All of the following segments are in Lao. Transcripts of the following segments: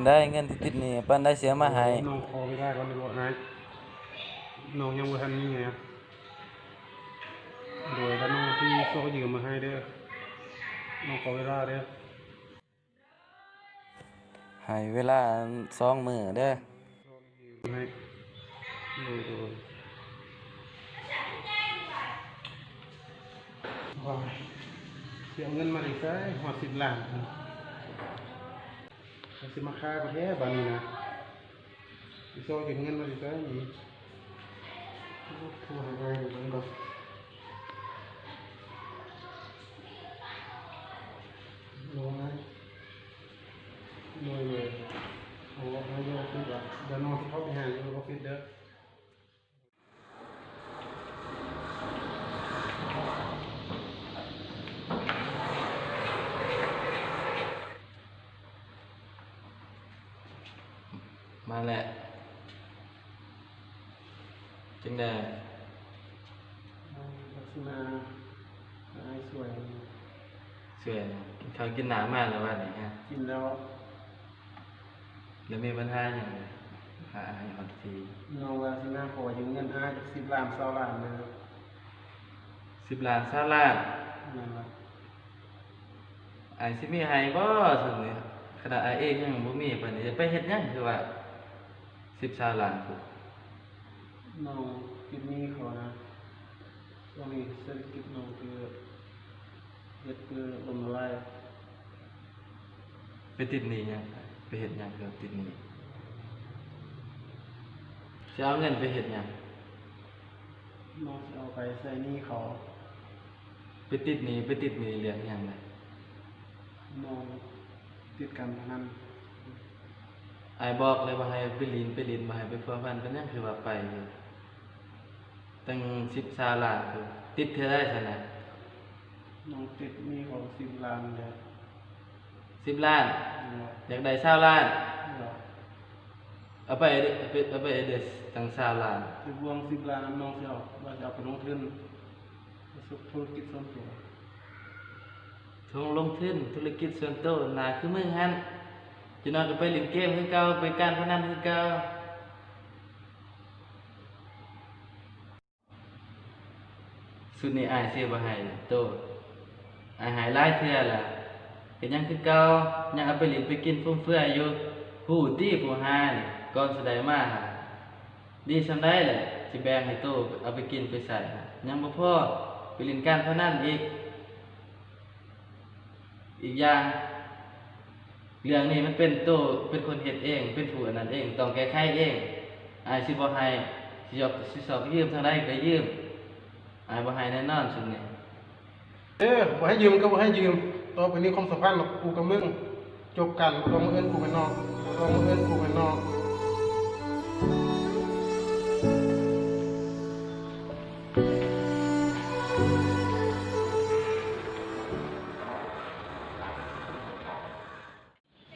ໄດ້ ເງິນທີ່ຕິດໜີ້ປານໃດຊິເອົາມາໃຫ້? ນ້ອງຂໍເວລາກ່ອນເດີອ້າຍ ນ້ອງຍັງບໍ່ທັນມີຫຍັງ. ໂດຍ ແລ້ວນ້ອງຊິຊອກຢືມມາໃຫ້ເດີ ນ້ອງຂໍເວລາເດີ. ໃຫ້ເວລາສອງມື້ເດີ. ໃຫ້ ໂດຍ ໂດຍ. ໂອ້ຍ ຊິເອົາເງິນມາແຕ່ໃສ ຮອດສິບລ້ານ ຊິມາຄາກູແທ້ບາດນີ້ນະ. ຊິຊອກເກັບເງິນມາແຕ່ໃສນີ້? ໂທຫາອ້າຍເບິ່ງກ່ອນ. ໂດຍ ໂດຍ ໂດຍ. ໂອ້ ອ້າຍຢູ່ອອບຟິດຫວາ? ດຽວນ້ອງຊິເຂົ້າໄປຫາຢູ່ອອບຟິດເດີ. ມາແລ້ວ ຈັ່ງໃດ? ເອີ ລັກສະນະ ອ້າຍຊ່ວຍ ຊ່ວຍ ກິນເຂົ້າກິນນ້ຳມາແລ້ວວະນີ້ຮະ? ກິນແລ້ວ. ແລ້ວມີບັນຫາຫຍັງ? ຫາອ້າຍຮອດທີ່ ນ້ອງວ່າຊິມາຂໍຢືມເງິນອ້າຍຈັກສິບລ້ານ ຊາວລ້ານເດີ. ສິບລ້ານ ຊາວລ້ານ? ແມ່ນລະ. ອ້າຍຊິມີໃຫ້ບໍ່ຊ່ວງນີ້? ຂະໜາດອ້າຍເອງຍັງບໍ່ມີປານນີ້ ຈະໄປເຮັດຫຍັງຄືວ່າສິບ ຊາວລ້ານພຸ້ນ? ນ້ອງຕິດໜີ້ເຂົານະ ຊ່ວງນີ້ເສດຖະກິດນ້ອງຄືເຮັດຄືລົ້ມລະລາຍ. ໄປຕິດໜີ້ຫຍັງ? ໄປເຮັດຫຍັງຄືຕິດໜີ້? ຊິເອົາເງິນໄປເຮັດຫຍັງ? ນ້ອງຊິເອົາໄປໃຊ້ໜີ້ເຂົາ. ໄປຕິດໜີ້ ໄປຕິດໜີ້ເລື່ອງຫຍັງນະ? ນ້ອງຕິດການພະນັນ. ອ້າຍບອກແລ້ວວ່າໃຫ້ໄປຫຼິ້ນ ໄປຫຼິ້ນ ບໍ່ໃຫ້ໄປພົວພັນ ເປັນຫຍັງຄືວ່າໄປຢູ່? ຕັ້ງສິບ ຊາວລ້ານພຸ້ນ ຕິດເທົ່າໃດຊັ້ນນະ? ນ້ອງຕິດໜີ້ເຂົາສິບລ້ານແລ້ວ. ສິບລ້ານ? ໂດຍ. ຢາກໄດ້ຊາວລ້ານ? ໂດຍ. ເອົາໄປເດີ ເອົາໄປເດີ ຕັ້ງຊາວລ້ານ. ໄປບວງສິບລ້ານ ນ້ອງຊິເອົາ ວ່າຊິເອົາໄປລົງທຶນ ເຮັດທຸລະກິດສ່ວນຕົວ. ລົງທຶນທຸລະກິດສ່ວນໂຕ ໜ້າຄືມຶງຫັ້ນ ຈັກໜ້ອຍກໍໄປຫຼິ້ນເກມຄືເກົ່າ ໄປການພະນັນຄືເກົ່າ. ຊຸດນີ້ອ້າຍຊິບໍ່ໃຫ້ໂຕ. ອ້າຍໃຫ້ຫຼາຍເທື່ອລະ ກໍຍັງຄືເກົ່າ ຍັງເອົາໄປຫຼິ້ນໄປກິນຟຸມເຟືອຍຢູ່. ຮູ້ຕິຜູ້ຫານີ້ ກ່ອນຊິໄດ້ມາ ດີສ່ຳໃດແຫຼະ ຊິແບ່ງໃຫ້ໂຕເອົາໄປກິນໄປໃຊ້ ຍັງບໍ່ພໍ ໄປຫຼິ້ນການພະນັນອີກ. ອີກຢ່າງ ເລື່ອງນີ້ມັນເປັນໂຕ ເປັນຄົນເຮັດເອງ ເປັນຜູ້ອັນນັ້ນເອງ ຕ້ອງແກ້ໄຂເອງ. ອ້າຍຊິບໍ່ໃຫ້ ຊິຢອກ ຊິຊອກຢືມທາງໃດກໍຢືມ ອ້າຍບໍ່ໃຫ້ແນ່ນອນຊຸມນີ້. ເອີ ບໍ່ໃຫ້ຢືມກໍບໍ່ໃຫ້ຢືມ. ຕໍ່ໄປນີ້ຄວາມສຳພັນຂອງກູກັບມຶງ ຈົບກັນ ບໍ່ຕ້ອງມາເອີ້ນກູເປັນນ້ອງ ບໍ່ຕ້ອງມາເອີ້ນກູເປັນນ້ອງ.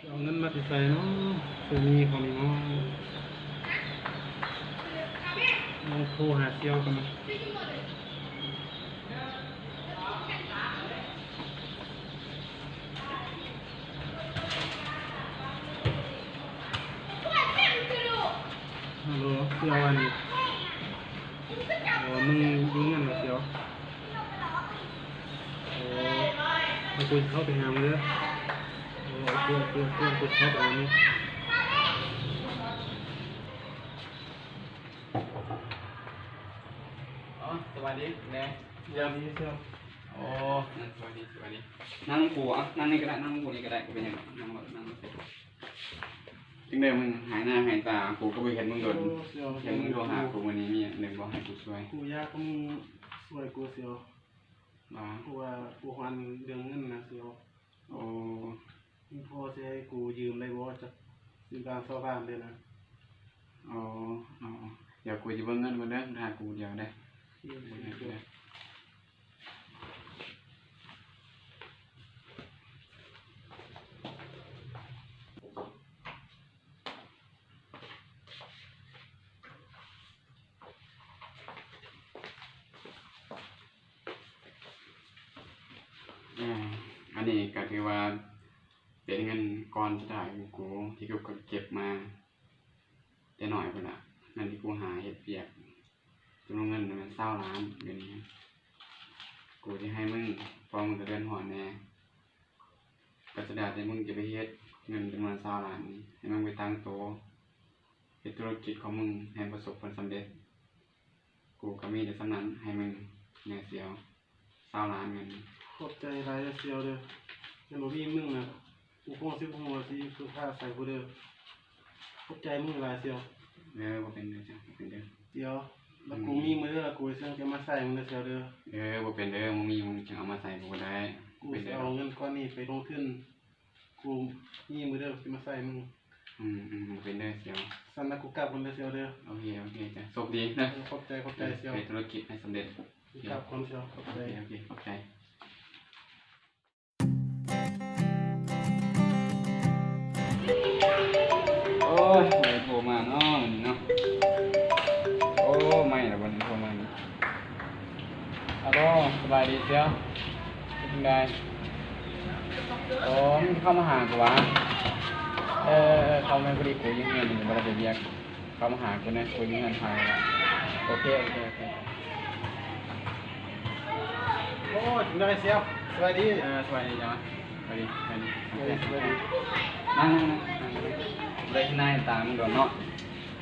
ເອົາເງິນມາແຕ່ໃສເນາະ ໃຊ້ໜີ້ເຂົານີ້ເນາະ. ລອງໂທຫາສ່ຽວກ່ອນນະ. ຮັລໂຫຼ ສ່ຽວ ອັນ ເອີ ມຶງຢູ່ເຮືອນບໍ່ສ່ຽວ? ໂອ້ ດຽວກູຊິເຂົ້າໄປຫາມຶງເດີ. ໂອ້ ໂອເຄ ໂອເຄ ໂອເຄ ກູຊິເຂົ້າໄປຫາມຶງ. ອໍ ສະບາຍດີແດ່. ສະບາຍດີສ່ຽວ. ໂອ້ ສະບາຍດີ ສະບາຍດີ. ນັ່ງນຳກູ ອ່ະ ນັ່ງນີ້ກໍໄດ້ ນັ່ງນຳກູນີ້ກໍໄດ້ ບໍ່ເປັນຫຍັງດອກ ນັ່ງໂລດ ນັ່ງໂລດ. ຈັ່ງໃດມຶງຫາຍໜ້າຫາຍຕາ ກູກໍບໍ່ເຫັນມຶງດົນ. ໂອ້ ສ່ຽວ ເຫັນມຶງໂທຫາກູມື້ນີ້ ມີຫຍັງແດ່ບໍ່ໃຫ້ກູຊ່ວຍ? ກູຢາກໃຫ້ມຶງຊ່ວຍກູສ່ຽວ. ວ່າ? ກູວ່າກູຮ້ອນເລື່ອງເງິນນະສ່ຽວ. ໂອ້ ມຶງພໍຊິໃຫ້ກູຢືມໄດ້ບໍ່ ຈັກສິບລ້ານ ຊາວລ້ານເດ້ນະ. ອໍ ເອົາ ເອົາ ດຽວກູຊິເບິ່ງເງິນກ່ອນເດີ ຖ້າກູດຽວເດີ. ໂອເຄ ໂອເຄ. ເອີ ອັນນີ້ກໍຖືວ່າ ເປັນເງິນກ້ອນສຸດທ້າຍຂອງກູທີ່ກູກໍເກັບມາແຕ່ນ້ອຍພຸ້ນລະ, ເງິນທີ່ກູຫາເຮັດວຽກ ຈຳນວນເງິນແມ່ນຊາວລ້ານ. ດຽວນີ້ກູຊິໃຫ້ມຶງ ເພາະມຶງກະເດືອດຮ້ອນແດ່, ກະສະດາທີ່ມຶງຈະໄປເຮັດເງິນຈຳນວນຊາວລ້ານນີ້ ໃຫ້ມຶງໄປຕັ້ງໂຕເຮັດທຸລະກິດຂອງມຶງໃຫ້ປະສົບຜົນສຳເລັດ. ກູກະມີແຕ່ສ່ຳນັ້ນໃຫ້ມຶງແດ່ສ່ຽວ, ຊາວລ້ານເງິນ. ຂອບໃຈຫຼາຍເດີສ່ຽວເດີ, ຄັນບໍ່ມີມຶງນະ ກູຄົງຊິບໍ່ຮູ້ວ່າຊິເພິ່ງພາໃສຜູ້ເດີ. ຂອບໃຈມຶງຫຼາຍສ່ຽວ. ເອີ ບໍ່ເປັນເດີຈ້າ, ບໍ່ເປັນເດີສ່ຽວ. ລະກູມີມື້ລະກູຊິເອົາມາໃສ່ມຶງເດີສ່ຽວເດີ. ເອີ ບໍ່ເປັນເດີ, ບໍ່ມີມຶງຈຶ່ງເອົາມາໃສ່ກູບໍ່ໄດ້. ກູຊິເອົາເງິນກ້ອນນີ້ໄປລົງທຶນ. ກູມີມື້ເດີຊິມາໃສ່ມຶງ. ອືມໆ ບໍ່ເປັນເດີສ່ຽວ. ຊັ້ນລະກູກັບກ່ອນເດີສ່ຽວເດີ. ໂອເຄ ໂອເຄ ຈ້າ, ໂຊກດີເດີ. ເອີ ຂອບໃຈ ຂອບໃຈສ່ຽວ. ເຮັດທຸລະກິດໃຫ້ສຳເລັດ. ກູກັບກ່ອນສ່ຽວ, ຂອບໃຈ. ໂອເຄ ໂອເຄ ຂອບໃຈ. ໂອ້ຍ ໃຜໂທມາເນາະມື້ນີ້ເນາະ. ໂອ້ ໄມ້ລະບັດນີ້ໂທມານີ້. ອາໂລ ສະບາຍດີສ່ຽວ, ເປັນຈັ່ງໃດ? ໂອ້ ມຶງເຂົ້າມາຫາກູຫວາ? ເອີ ເອີ ເຂົ້າມາພໍດີ ກູຢູ່ເຮືອນນີ້ບໍ່ໄດ້ໄປວຽກ, ເຂົ້າມາຫາກູແດ່, ກູຢູ່ເຮືອນໃຜລະ. ໂອເຄ ໂອເຄ ໂອເຄ. ໂອ້ ຈັ່ງໃດສ່ຽວ? ສະບາຍດີ. ເອີ ສະບາຍດີຈ້າ, ສະບາຍດີ ສະບາຍດີ ສະບາຍດີ ສະບາຍດີ. ນັ່ງ ນັ່ງ ນັ່ງ ນັ່ງ. ບໍ່ໄດ້ເຫັນໜ້າເຫັນຕາມຶງດົນເນາະ.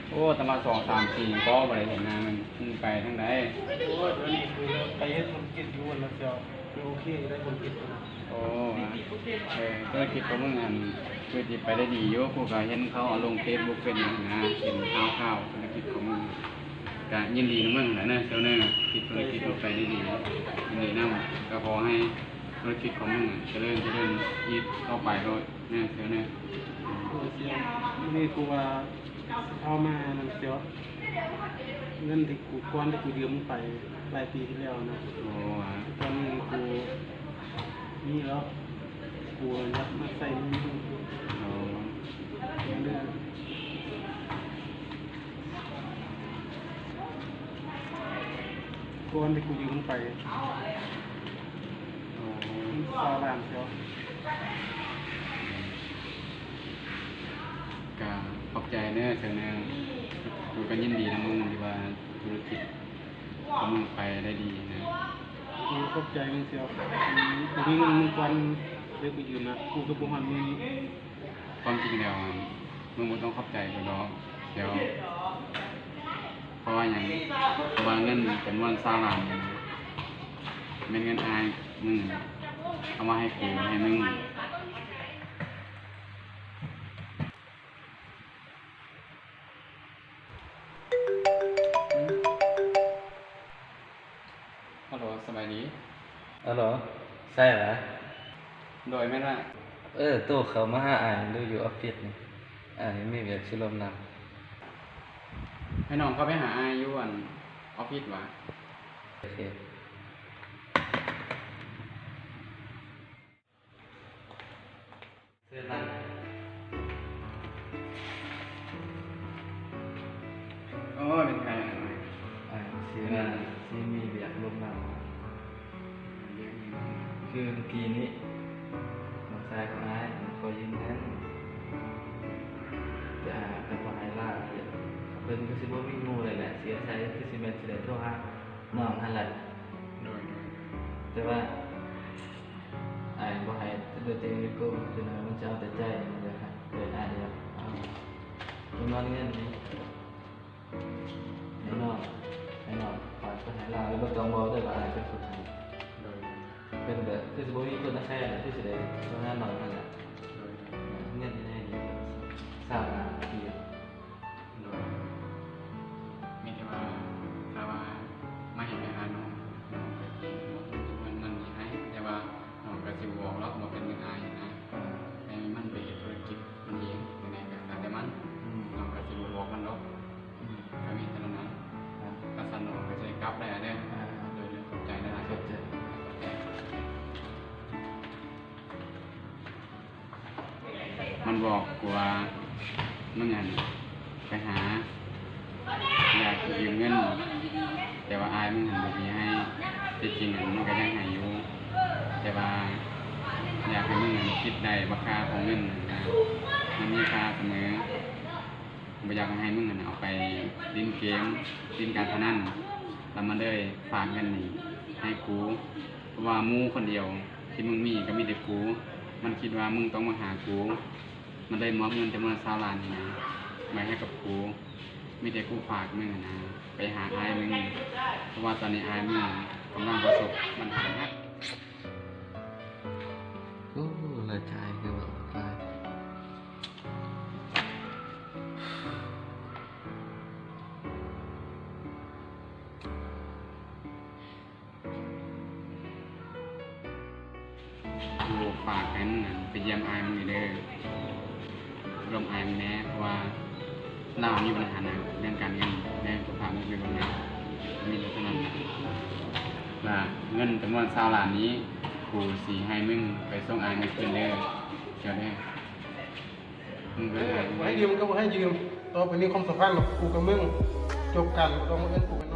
ໂອ້ ຕະມາສອງສາມປີກໍບໍ່ໄດ້ເຫັນໜ້າມັນ, ມັນໄປທາງໃດ? ໂອ້ຍ ດຽວນີ້ຄືໄປເຮັດທຸລະກິດຢູ່ຫັ້ນລະເຈົ້າ, ຄືໂອເຄຢູ່ໄດ໋ທຸລະກິດນະ. ໂອ້ ເອີ ທຸລະກິດຂອງມຶງຫັ້ນຄືຊິໄປໄດ້ດີຢູ່, ກູກໍເຫັນເຂົາເອົາລົງເຟສບຸກເຟສຫຍັງຫັ້ນນະ, ເຫັນຂ່າວໆທຸລະກິດຂອງມຶງ. ກະຍິນດີນຳມຶງຫັ້ນແຫຼະເນີ່າເຈົ້າເນີ່າ, ທີ່ທຸລະກິດມັນໄປໄດ້ດີ, ຍິນດີນຳ. ກໍຂໍໃຫ້ທຸລະກິດຂອງມຶງຈະເລີນ ຈະເລີນອີກຕໍ່ໄປໂລດເນີ່າເຈົ້າເນີ່າ. ໂດຍ ສ່ຽວ, ມື້ນີ້ກູວ່າ ຊິເອົາມານັ້ນເຈົ້າ, ເງິນທີ່ກູ ກ່ອນທີ່ກູຢືມມຶງໄປຫຼາຍປີທີ່ແລ້ວນະ. ໂອ້ ຕອນນີ້ກູມີແລ້ວ, ກູຢາກມາໃຊ້ເງິນ. ໂອ້ ເດີ ກ່ອນທີ່ກູຢືມມຶງໄປ. ໂອ້ ຊາວລ້ານເຈົ້າ. ກະຂອບໃຈເນີ່າເຈົ້າເນີ່າ, ກູກະຍິນດີນຳມຶງທີ່ວ່າທຸລະກິດຂອງມຶງໄປໄດ້ດີນະ. ໂອ້ ຂອບໃຈເນີ່າເຈົ້າ. ອືມ ກູມີເງິນມຶງກ່ອນ ເລີຍກູຢືມນະ, ກູກະບໍ່ຮອດມື້ນີ້. ຄວາມຈິງແລ້ວ ມຶງບໍ່ຕ້ອງຂອບໃຈກູດອກ ດຽວ. ເພາະວ່າຫຍັງ? ເພາະວ່າເງິນຈຳນວນຊາວລ້ານນີ້ ແມ່ນເງິນອ້າຍມຶງເອົາມາໃຫ້ກູ ໃຫ້ມຶງ. ຮາໂຫຼ ສະບາຍດີ. ຮາໂຫຼ ໃສຫວາ? ໂດຍ ແມ່ນຫວາ? ເອີ ໂຕເຂົ້າມາຫາອ້າຍດູຢູ່ອອບຟິດນີ້, ອ້າຍມີວຽກຊິລົມນຳ. ໃຫ້ນ້ອງເຂົ້າໄປຫາອ້າຍຢູ່ ອັນ ອອບຟິດຫວາ? ໂອເຄ. ເຊີນນັ່ງ. ໂອ້ຍ ເປັນໃຜ? ອ່າ ຊິວ່າຊິມີວຽກລົມນຳ. ຄືມື້ກີ້ນີ້ ນ້ອງຊາຍຂອງອ້າຍມັນຂໍຢືມເງິນ, ແຕ່ອ້າຍກໍບໍ່ໃຫ້ລາວ, ເພິ່ນກໍຊິບໍ່ມີໝູ່ແລ້ວແຫຼະ, ຊິອາໄສ ຄືຊິແມ່ນຊິໄດ້ໂທຫານ້ອງຫັ້ນແຫຼະ. ໂດຍ ໂດຍ. ແຕ່ວ່າ ອ້າຍບໍ່ໃຫ້ ເດີ ເດ ໂກ ເປັນຫຍັງມັນຈະເອົາແຕ່ໃຈ ມັນຈະ ເອີ ອ້າຍຢາກເອົາຈຳນວນເງິນນີ້ໃຫ້ນ້ອງ ໃຫ້ນ້ອງຝາກໄປໃຫ້ລາວ ແລ້ວບໍ່ຕ້ອງບອກເດີວ່າອ້າຍເປັນຄົນໃຫ້. ໂດຍ ເປັນແບບ ຄືຊິບໍ່ມີຄົນມາແທນ ຄືຊິໄດ້ໂທຫານ້ອງຫັ້ນແຫຼະ. ໂດຍ ເງິນຢູ່ໃນນີ້ຊາວຫ້າກີບ. ໂດຍ ມີແຕ່ວ່າ ຖ້າວ່າມາເຮັດໄປຫານ້ອງ ນ້ອງກໍຊິເງິນ ເງິນນີ້ໃຫ້ ແຕ່ວ່ານ້ອງກໍຊິບໍ່ບອກດອກວ່າເປັນເງິນອ້າຍນະ. ໃຫ້ມັນໄປເຮັດທຸລະກິດມັນເອງ, ຈັ່ງໃດກໍແລ້ວແຕ່ມັນ. ອືມ ນ້ອງກໍຊິບໍ່ບອກມັນດອກ. ອືມ ກໍມີເທົ່ານັ້ນ. ຄັນຊັ້ນນ້ອງກໍຊິໄດ້ກັບແລ້ວເດີ. ອ່າ ໂດຍ ຂອບໃຈຫຼາຍໆ. ຂອບໃຈ. ມັນບອກກູວ່າ ມຶງຫັ້ນໄປຫາ ຢາກຢືມເງິນ, ແຕ່ວ່າອ້າຍມຶງຫັ້ນບໍ່ມີໃຫ້. ທີ່ຈິງຫັ້ນມັນກໍຢາກໃຫ້ຢູ່ ແຕ່ວ່າ ຢາກໃຫ້ມຶງຄິດໄດ້ວ່າຄ່າຂອງເງິນຫັ້ນນະ ມັນມີຄ່າສະເໝີ. ບໍ່ຢາກໃຫ້ມຶງຫັ້ນນະ ເອົາໄປຫຼິ້ນເກມ, ຫຼິ້ນການພະນັນ ແລ້ວມັນເລີຍຝາກເງິນນີ້ໃຫ້ກູ. ເພາະວ່າໝູ່ຄົນດຽວທີ່ມຶງມີກໍມີແຕ່ກູ. ມັນຄິດວ່າມຶງຕ້ອງມາຫາກູ. ມັນເລີຍມອບເງິນຈຳນວນຊາວລ້ານນີ້ນະ ໄວ້ໃຫ້ກັບກູ. ມີແຕ່ກູຝາກມຶງຫັ້ນນະ ໄປຫາອ້າຍມຶງ. ເພາະວ່າຕອນນີ້ອ້າຍມຶງກຳລັງປະສົບບັນຫາໜັກ. ໂອ້ ລາຍຈ່າຍຄືວ່າຫຼາຍ. ກູຝາກໃຫ້ມຶງຫັ້ນໄປຢ້ຽມອ້າຍມຶງແດ່ເດີ. ລົມອ້າຍມຶງແດ່ ເພາະວ່າລາວມີບັນຫາໜັກເລື່ອງການເງິນ ແລະ ກູຝາກມຶງໄປເບິ່ງແດ່. ມີແຕ່ເທົ່ານັ້ນລະ. ລະເງິນຈຳນວນຊາວລ້ານນີ້ ກູຊິໃຫ້ມຶງໄປສົ່ງອ້າຍມຶງຄືນເດີ. ເຈົ້າເດີ. ເອີ ບໍ່ໃຫ້ຢືມກໍບໍ່ໃຫ້ຢືມ. ຕໍ່ໄປນີ້ຄວາມສຳພັນຂອງກູກັບມຶງຈົບກັນ. ບໍ່ຕ້ອງມາເອີ້ນກູເປັນ